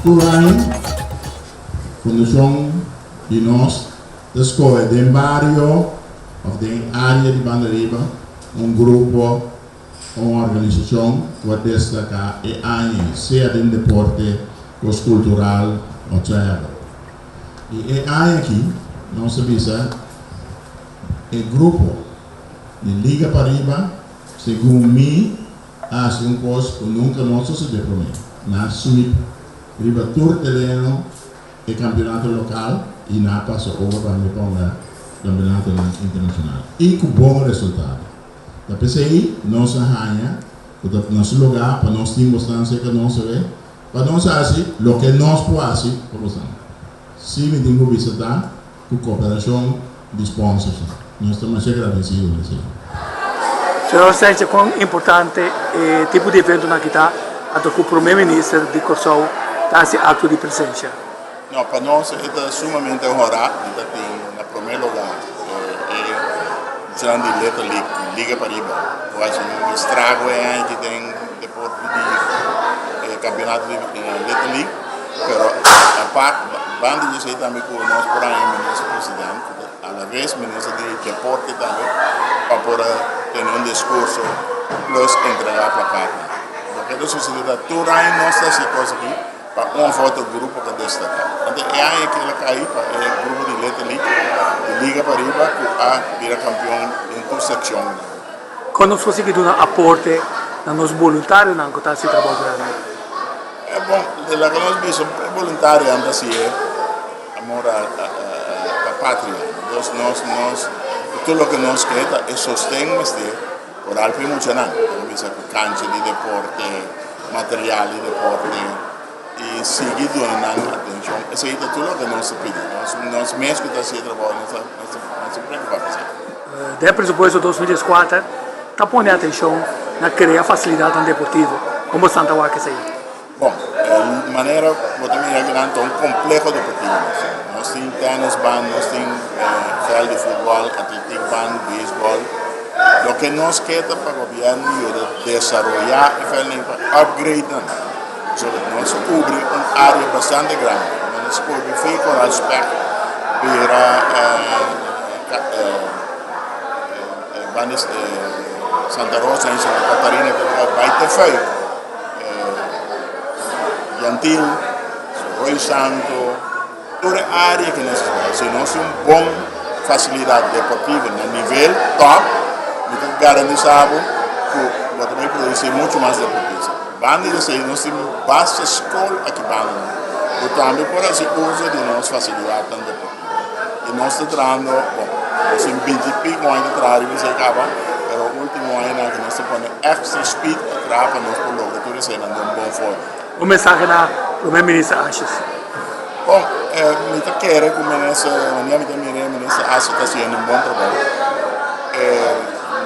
Tur aña Fundashon di Nos ta skohe den bario òf den área di Banda Riba un grupo o un organisashon ku a destaká e aña ei, sea den deporte, kos kultural, whatsoever. I e aña aki nos ta bisa e grupo di Liga Pariba, segun mi, a hasi un kos ku nunka no a sosodé promé, nan a sweep riba tur tereno e kampeonato lokal i nan a pasa over pa mi ponga kampeonatonan internashonal i ku bon resultado. Ta p'esei nos a haña ku ta nos lugá pa nos tin bosnan serka nos awe, pa nos hasi loke nos por hasi pa bosnan. Si mi tin ku bisa ta ku koperashon di sponsorsnan. Nos ta masha gradesido pa esei. Señor Sánchez, kon importante e tipo di eventonan aki ta anto ku Prome Minister di Kòrsou ta hasi akto di presensia? No, pa nos e ta sumamente honrá di ta tin na prome lugá e muchanan di Little League, di Liga Pariba, ku a hasi un estrago e aña aki den deporte di e kampeonato di Little League. Pero apart, banda di esei tambe ku nos por haña Minister President, ku ta alaves Minister di Deporte tambe, pa por a tene un diskurso plus entregá plakatnan. Loke ta sucede ta tur aña nos ta hasi e kos aki. Pa un of otro grupo ta destaká. Anto e aña aki el a kai pa e grupo di Little League, di Liga Pariba, ku a bira kampion den tur sekshonnan. Kon nos por sigui duna aporte na nos boluntarionan ku ta hasi trabou grandi? E bon, di loke nos bisa, e boluntarionan ta hasi e amor a pa patria. Nos, nos, nos, tur loke nos ke ta e sosten mester. Oral pa e muchanan, ta kuminsá ku kancha di deporte, material di deporte i sigui duna nan atenshon. Esei ta tur loke nos ta pidi. Nos nos mes ku ta hasi e trabou nos ta nos ta nos ta preokupá pa esei. Den e presupuesto 2014 ta pone atenshon na krea fasilidatnan deportivo. Kon boso ta wak esei? Bon, e manera bo ta mira akinan ta un kompleho deportivo nos tin. Nos tin tènisbaan, nos tin vèlt di futbòl, atletikbaan, beisbòl. Loke nos ke ta pa gobièrnu yuda desaroyá e vèltnan pa upgrade nan. Pasobra nos a kubri un área bastante grandi. Nos a kubri fin Koral Spek bira banda Santa Rosa i Santa Catarina te bai te Fuik. Yantil, Rooi Santo, tur e área ku nos ta. Si nos tin un bon fasilidat deportivo na nivel tòp, mi ta garantisá bo ku bo ta bai produsí muchu mas deportista. Banda di esei nos tin basta skol aki banda ku tambe por hasi uso di nos fasilidatnan deportivo. I nos ta trahando, bon, nos tin binti i piko aña ta traha riba esei kaba, pero ultimo añanan aki nos ta pone extra speed pa traha pa nos por logra tur eseinan den un bon forma. Un mensahe na Prome Minister Asjes. Bon, mi ta kere ku Minister, wanneer mi ta mira e Minister Asjes ta hasiendo un bon trabou.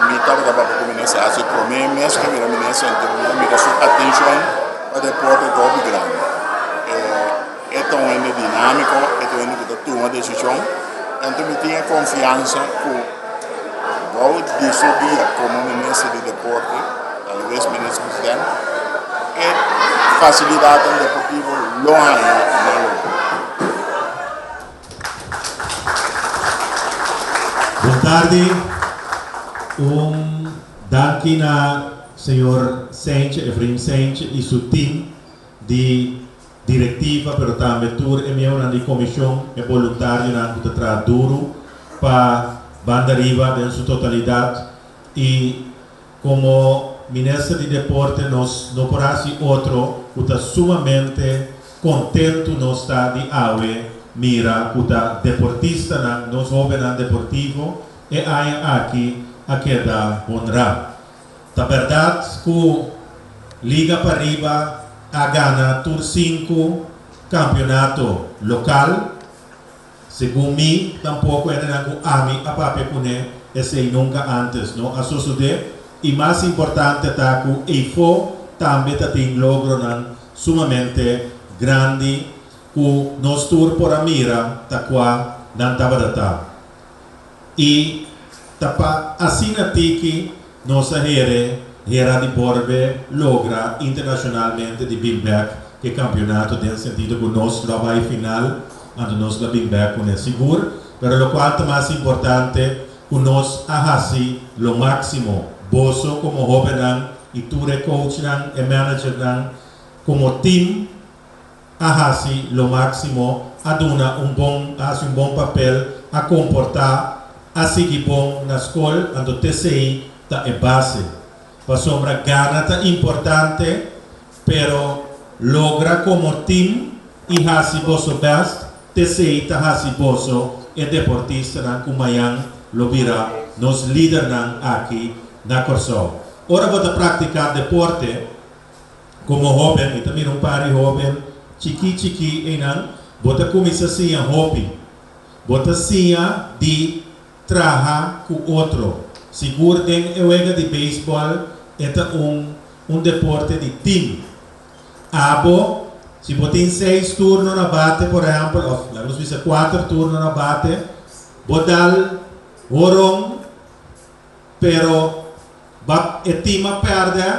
Mi tabata papia ku Minister Asjes prome mes ku a bira Minister, anto mi a mira su atenshon pa deporte ta hopi grandi. E ta un hende dinámiko, e ta un hende ku ta tuma desishon. Anto mi tin e konfiansa ku bou di su guia komo minister di deporte, talves minister presidente, e fasilidatnan deportivo lo haña nan lugar. Bon tardi. Un danki na señor Sentje, Efraim Sentje y su team di Direktiva pero tambe tur e miembronan di komishon, e boluntarionan ku ta traha duru pa Banda Riba den su totalidat i komo Minister di Deporte nos no por hasi otro ku ta sumamente kontentu nos ta di awe mira ku ta deportistanan, nos hobennan deportivo e aña aki a keda honrá. Ta bèrdat ku Liga Pariba a gana tur sinku kampionato lokal? Segun mi, tampoko hendenan ku ami a papia kuné esei nunka ántes no a sosodé. I mas importante ta ku eifó tambe ta tin logronan sumamente grandi ku nos tur por a mira ta kua nan tabata ta. I ta pa asina tiki nos a here hera di borbe logra internacionalmente di bin bek. ku e kampeonato den sentido ku nos lo bai final, anto nos lo bin bèk kuné sigur. Pero lokual ta mas importante ku nos a hasi lo máksimo, boso komo hóbennan i tur e coachnan, e managernan, komo team a hasi lo máksimo, a duna un bon, a hasi un bon papel, a komportá, a sigui bon na skol, anto t'esei ta e base. Pasobra gana ta importante, pero logra komo team i hasi boso bèst, t'esei ta hasi boso e deportistanan ku mañan lo bira nos lidernan aki na Kòrsou. Ora bo ta praktiká deporte komo hóben, mi ta mira un par di hóben chikí chikí einan, bo ta kuminsá siña hopi. Bo ta siña di traha ku otro. Sigur den e wega di beisbòl e ta un un deporte di tim. Abo, si bo tin seis turno na bate por ehèmpel òf laga nos bisa kuater turno na bate, bo dal horon pero ba e tim a pèrdè,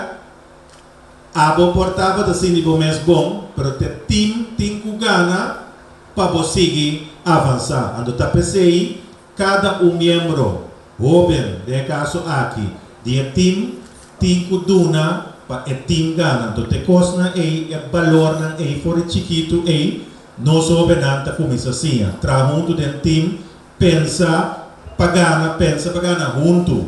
abo por tabata sinti bo mes bon pero t'e tim tin ku gana pa bo sigui avansá. Anto ta p'esei kada un miembro, hóben den e kaso aki, di e tim tin ku duna pa e tim gana. Anto t'e kosnan ei, e balornan ei for di chikitu ei, nos hóbennan ta kuminsá siña. Traha huntu den tim, pensa pa gana, pensa pa gana huntu.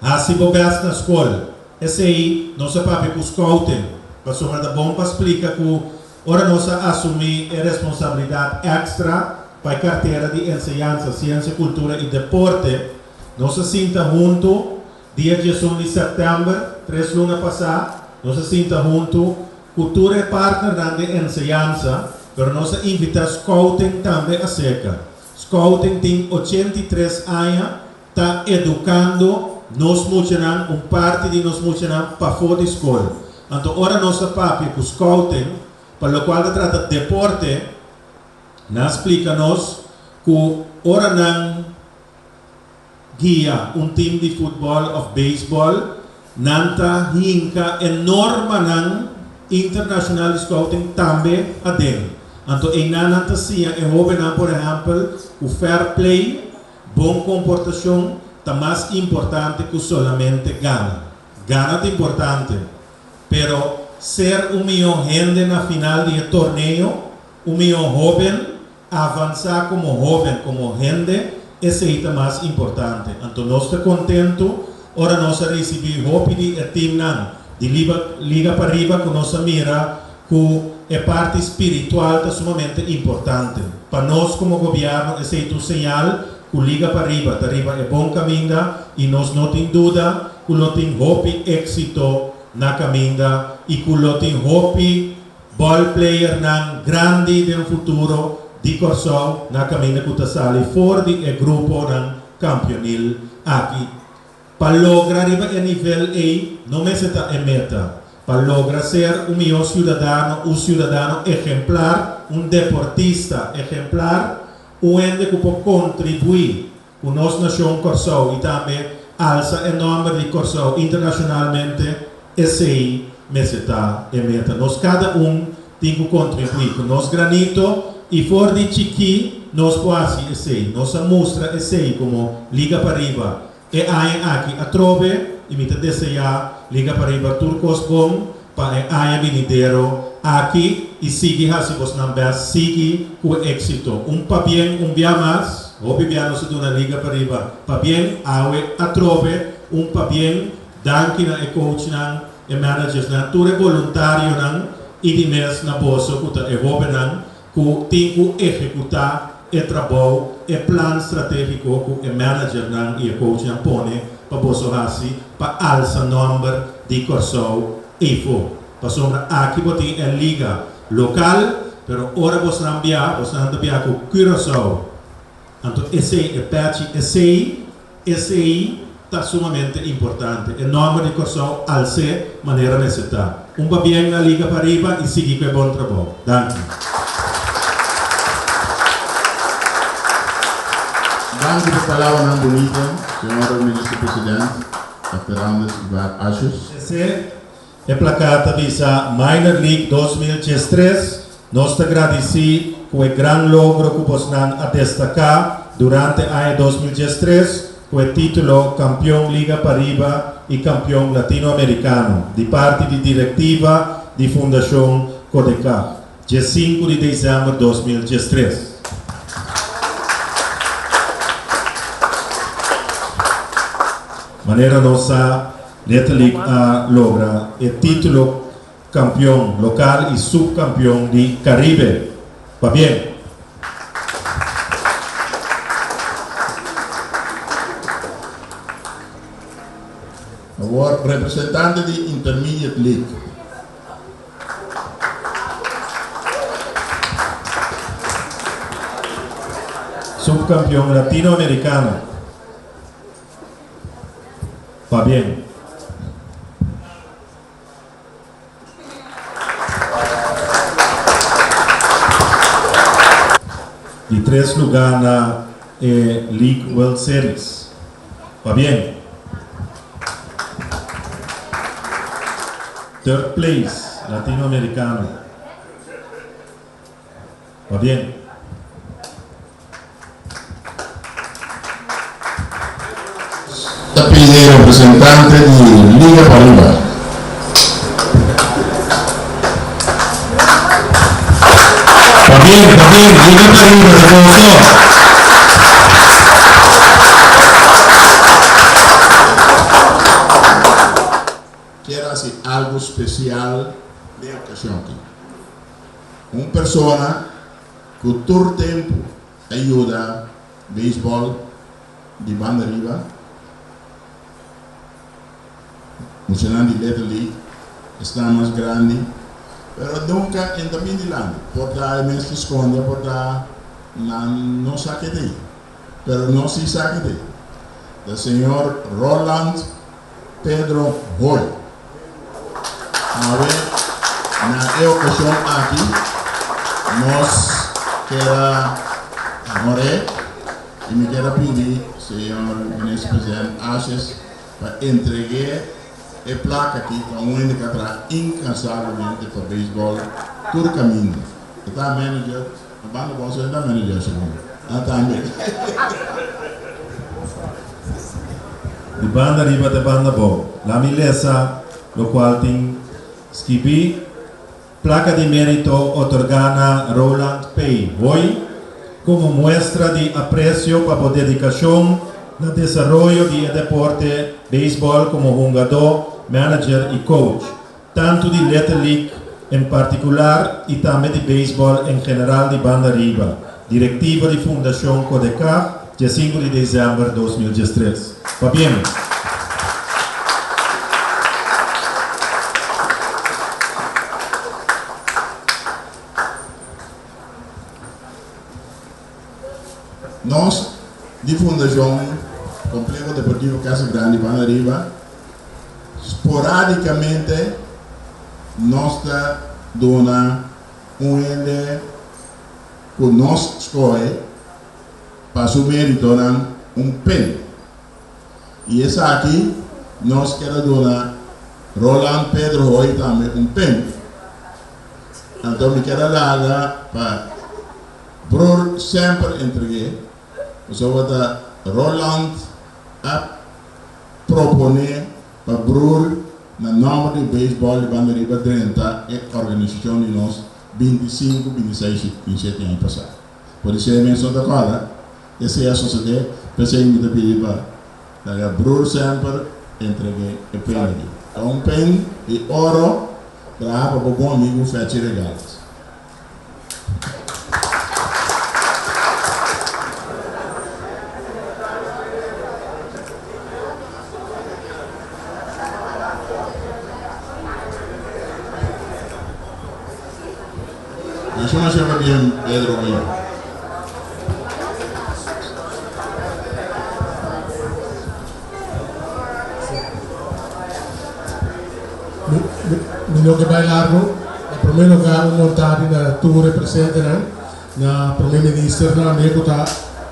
Hasi bo bèst na skol. Esei nos a papia ku scouting, pasobra ta bon pa splika ku ora nos a asumí e responsabilidat èkstra pa e kartera di enseñansa, siensia, kultura i deporte, nos a sinta huntu dia diesun di sèptèmber, tres luna pasá, nos a sinta huntu ku tur e partnernan di enseñansa, pero nos a invitá scouting tambe aserka. Scouting tin 83 aña Ta edukando nos muchanan, un parti di nos muchanan pafó di skol. Anto ora nos a papia ku scouting, pa lokual ta trata deporte, nan a splika nos ku ora nan guia un tim di futbòl òf beisbòl, nan ta hinka e normanan internashonal di scouting tambe aden. Anto einan nan ta siña e hóbennan por ehèmpel ku fair play, Bon komportashon ta mas importante ku solamente gana. Gana ta importante, pero ser un mihó hende na final di e torneo, un mihó hóben, avansá komo hóben, komo hende, esei ta mas importante. Anto nos ta kontentu ora nos a risibí hopi di e timnan di liba Liga Pariba ku nos a mira ku e parti spiritual ta sumamente importante. Pa nos komo gobièrnu esei ta un señal ku Liga Pariba ta riba e bon kaminda i nos no tin duda ku lo tin hopi éksito na kaminda i ku lo tin hopi ballplayernan grandi den futuro di Kòrsou na kaminda ku ta sali for di e gruponan kampionil aki. Pa logra riba e nivel ei no mester ta e meta. Pa logra ser un mihó siudadano, un siudadano ehemplar, un deportista ehemplar, un hende ku por kontribuí ku nos nashon Kòrsou i tambe alsa e nòmber di Kòrsou internashonalmente, esei mester ta e meta. Nos kada un tin ku kontribuí ku nos granito i for di chikí nos por hasi esei. Nos a mustra esei komo Liga Pariba E aña aki atrobe i mi ta deseá Liga Pariba tur kos bon pa e aña binidero aki i sigui hasi bosnan bèst sigui ku e éksito. Un pabien un bia mas, hopi bia nos a duna Liga Pariba pabien, awe atrobe un pabien, danki na e coachnan, e managersnan, tur e boluntarionan i di mes na boso ku ta e hóbennan ku tin ku ehekutá e trabou, e plan stratégiko ku e managernan i e coachnan pone pa boso hasi pa alsa nòmber di Kòrsou eifó. Pasobra aki bo tin e liga lokal, pero ora bosnan bia, bosnan ta bia ku Curaçao. Anto esei, e pèchi esei, esei ta sumamente importante. E nòmber di Kòrsou als'é manera mester ta. Un pabien na Liga Pariba i sigui ku e bon trabou. Danki. Danki pa palabranan bunita, señor Minister President, Dòkter Andres Ivar Asjes. Esei. E plakat ta bisa Minor League 2013. Nos ta gradisí ku e gran logro ku bosnan a destaká durante aña 2013 ku e título Kampion Liga Pariba i Kampion Latinoamerikano di parti di direktiva di Fundashon Kodekah, 5 di desèmber 2013. Manera nos sa, Little League a logra e título kampion lokal i supkampion di Karibe. Pabien! Awor representante di Intermediate League. Supkampion Latinoamerikano. Pabien! Di tres lugá na e League World Series. Pabien! Third place, Latinoamerikano. Pabien! Ta pidi representante di Liga Pariba. Pabien, pabien, Liga Pariba ta goso. Kier hasi algo spesial den e okashon aki. Un persona ku tur tempu a yuda beisbòl di banda riba, muchanan di Little League, esnan mas grandi, pero nunka e ta bin dilanti. Por ta e mes ta skonde, por ta nan no sa ke ta ei, pero nos si sa ke ta ei. Ta señor Roland Pedro Hoy. Awe na e okashon aki nos kier a more i mi kier a pidi señor Minister President Asjes pa entreg'é e plaka aki pa un hende ku a traha inkansablemente pa beisbòl tur kaminda. E ta manager, na banda bo e ta manager segun. A tambe. Di banda riba te banda bou. La mi lesa lokual tin skibí, Plaka di mérito otorgá na Roland P. Hoy komo muestra di apresio pa bo dedikashon na desaroyo di e deporte beisbòl komo hungadó, manager i coach, tantu di Little League en partikular i tambe di beisbòl en general di banda riba. Direktiva di Fundashon Kodekah, 5 di desèmber 2013. Pabien! Nos di Fundashon Complejo Deportivo Casa Grandi Banda Riba sporadicamente nos ta duna un hende cu nos scohe pa su meritonan un pen. Y esaki nos kier a duna Roland Pedro Hoy tambe un pen. Anto mi kier a laga pa broer semper entregu'é, pasobra ta Roland a proponé pa broer na nòmber di beisbòl di banda riba drenta e organisashon di nos 25, 26 i 27 aña pasá. Podisé mes no ta kòrda esei a sosodé, p'esei mi ta pidi pa laga broer semper entreg'é e pen aki. Ta un pen di oro traha pa bo bon amigu Fechi Regales. Masha masha pabien Pedro Hoy. Mi no ke bai largo. Na prome lugar un bon tardi na tur e presentenan, na Prome Minister tambe ku ta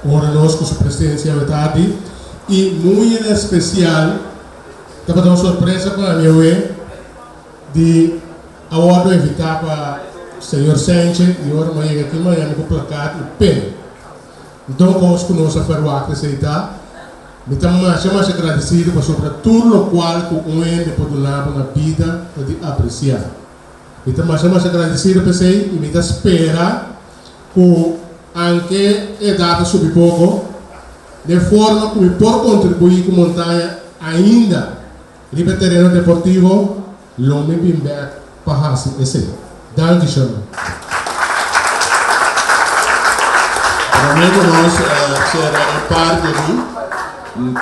honra nos ku su presensia awe tardi i muy en espesial tabata un sorpresa pa mi awe. di a wòrdu invitá pa señor Sentje i ora mi a yega aki mi a yama ku plakat i pen. Nton kos ku nos a ferwagt esei ta, mi ta masha masha gradisido pasobra tur lokual ku un hende por duna bo na bida ta di apresiá. Mi ta masha masha gradisido p'esei i mi ta spera ku anke edat a subi poko, den forma ku mi por kontribuí ku Montaña ainda riba e tereno deportivo, lo mi bin bèk pa hasi esei. Danki, Sherman. Promé ku nos sera e parti aki,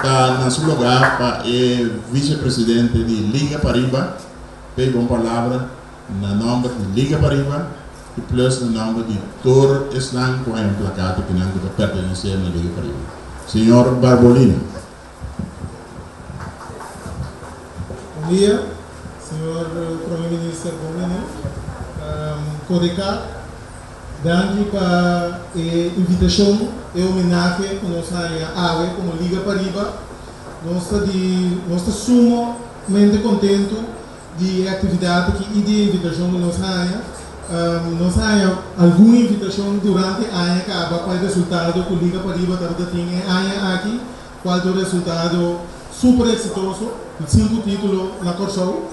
ta na su lugá pa e visepresidente di Liga Pariba pega un palabra na nòmber di Liga Pariba i plus na nòmber di tur esnan ku a emplaká te kinan ku ta pertenesé na Liga Pariba. Señor Barbolina. Bon dia, señor Prome Minister Bomeni. Codecap, danki pa e invitacion, e homenahe cu nos haña awe como Liga Pariba. Nos ta di nos ta sumamente contento di e actividad aki y di e invitacion cu nos haña. Nos haña algun invitacion durante aña caba pa e resultado cu Liga Pariba tabata tin e aña aki, cual ta un resultado super exitoso, cu sinku titulo na Corsou.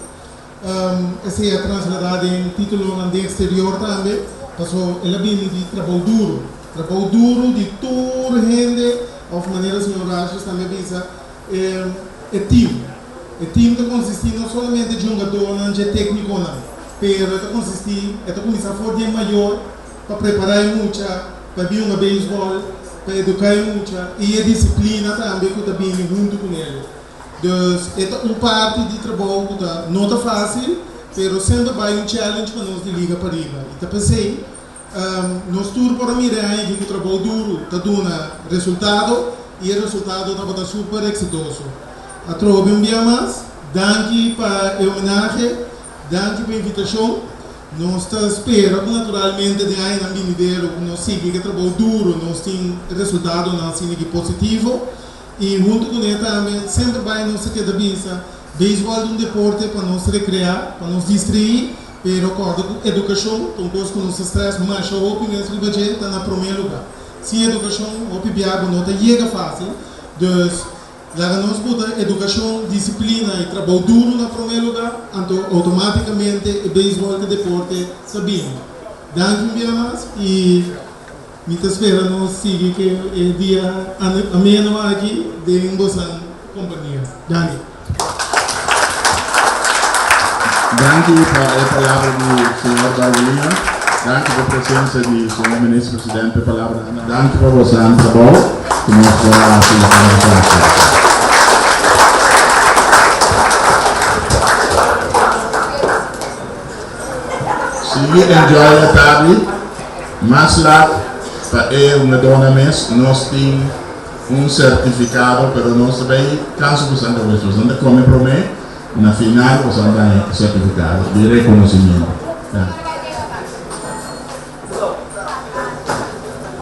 Esey a traslada den titulonan den exterior tambe, paso el a bini di trabou duro, trabou duro di tur hende, of manera señor Rashis tambe a bisa, e team. E team ta consisti no solamente di hungadornan, dje tecniconan, pero e ta consisti, e ta cuminsa for di e mayor pa prepara e mucha pa bin hunga beisbol, pa educa e mucha y e disciplina tambe cu ta bini hunto cu nel. Dus e ta un parti di trabou cu ta no ta facil, pero semper bay un challenge pa nos di Liga Pariba. Y ta pesey nos tur por a mira e aña aki cu trabou duro ta duna resultado y e resultado tabata super exitoso. Atrobe un bia mas, danki pa e homenahe, danki pa e invitacion. Nos ta spera cu naturalmente den añanan binidero cu nos sigui cu e trabou duro nos tin resultadonan asina aki positivo. Y hunto cu ne tambe semper bay nos ta keda bisa, beisbol ta un deporte pa nos recrea, pa nos distraí, pero corda cu educacion ta un cos cu nos ta stress masha hopi mes riba dje, ta na prome lugar. Sin educacion hopi bia bo no ta yega facil, dus laga nos buta educacion, disciplina y trabou duro na prome lugar, anto automaticamente e beisbol cu deporte ta bini. Danki un bia mas y. Mi ta spera nos sigui ku e dia ameno aki den bosan kompania. Danki. Danki pa e palabra di señor Barbolino. Danki pa presencia di señor Minister Presidente pa e palabranan. Danki pa bosan trabou ku nos por a hasi e kombersashon. Sigui enjoy e tardi. Mas lat pa e hungadónan mes nos tin un sertifikado pero nos ta bay kansa ku Santa Cruz. Boso ta kome promé, na final boso a daña e sertifikado di rekonosimiento. Danki.